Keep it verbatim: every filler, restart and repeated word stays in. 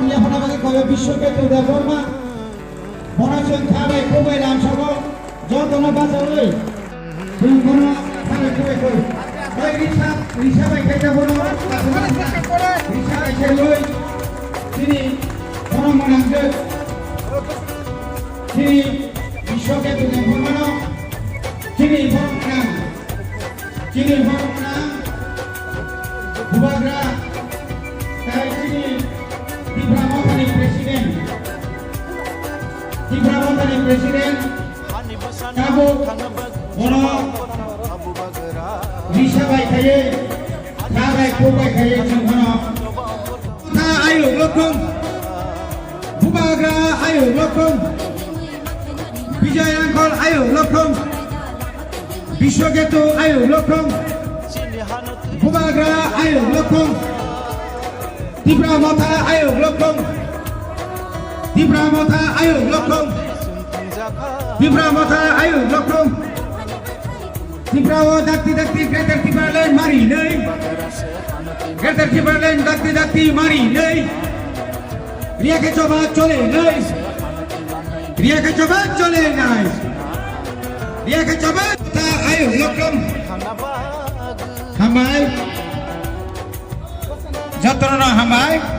Yaphana bagwi koyo Biswaketu Debbarma. Bono chwng kha bai khuk bai lamsogo jotono bachaui. Chwng bono kha bai khuk bai koi. Bai risa, risa bai khaita bono risa bai khailui. Chini bono mwnangjak. Chini Biswaketu Debbarmano chini borok mwnang. Chini borok mwnang Bubagra, tai chini Tipra Mothani President, Tipra Mothani President, tabuk bono risa bai khaiwi, kha bai khuk bai khaiwi chwng bono. Motha ayuk lokhong, Bubagra ayuk lokhong, Bijay Rangkhol ayuk lokhong, Biswaketu ayuk lokhong, Bubagra ayuk lokhong, Tipra Motha ayuk lokhong, Tipra Motha ayuk lokhong, Tipra Motha ayuk lokhong, Tipra o dakti dakti Greater Tipraland mari nei, Greater Tipraland dakti dakti mari nei, Riya khe choba chole nei. Riya khe choba chole nai. Riya khe choba ta ayo lokom. Hambai. Jotono hambai.